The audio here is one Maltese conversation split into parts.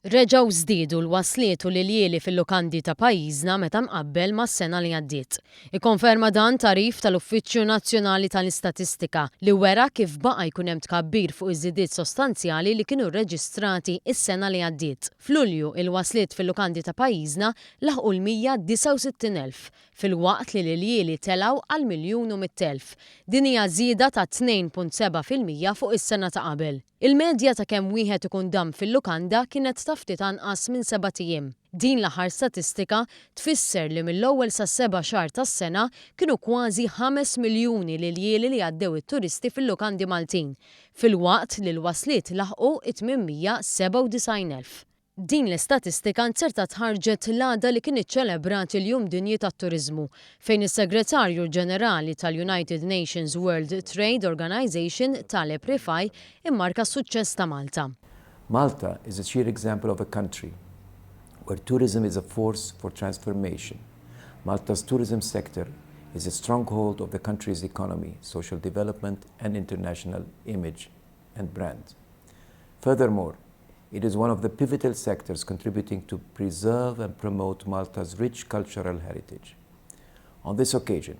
Reġgħu żdiedu l-wasliet u l-iljieli fil-lukandi ta' pajjiżna meta mqabbel mas-sena li għaddiet. Ikkonferma dan tagħrif tal-Uffiċċju Nazzjonali tal-Istatistika li wera kif baqa' jkun hemm tkabbir fuq iż-żidiet sostanzjali li kienu rreġistrati s-sena li għaddiet. F'Lulju, il-wasliet fil-lukandi ta' pajjiżna laħqu l-169,000, filwaqt li l-iljieli telgħu għal 1,100,000. Din hija żieda ta' 2.7% fuq is-sena ta' qabel. Il-medja ta' kemm wieħed ikun dam fil-lukanda kienet ta' ftit anqas minn sebat ijiem. Din l-aħħar statistika tfisser li mill-ewwel sas-seba' xahar tas-sena kienu kważi 5 miljuni l-iljieli li għaddew it-turisti fil-lukandi Maltin, filwaqt li l-wasliet laħqu 897,000. Din l-istatistika nzertat ħarġet l-għada li kien iċċelebrat il-Jum Dinji tat-Turiżmu, fejn is-Segretarju Ġenerali tal-United Nations World Trade Organization Taleb Rifai immarka s-suċċess ta' Malta. Malta is a sheer example of a country where tourism is a force for transformation. Malta's tourism sector is a stronghold of the country's economy, social development, and international image and brand. Furthermore, it is one of the pivotal sectors contributing to preserve and promote Malta's rich cultural heritage. On this occasion,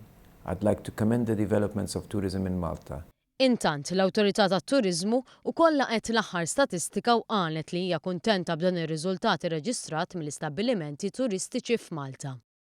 I'd like to commend the developments of tourism in Malta. Intant, l-Awtorità tat-Turiżmu wkoll laqgħet l-aħħar statistika u qalet li hija kuntenta b'dan ir-riżultat irreġistrat mill-istabbilimenti turistiċi f'Malta.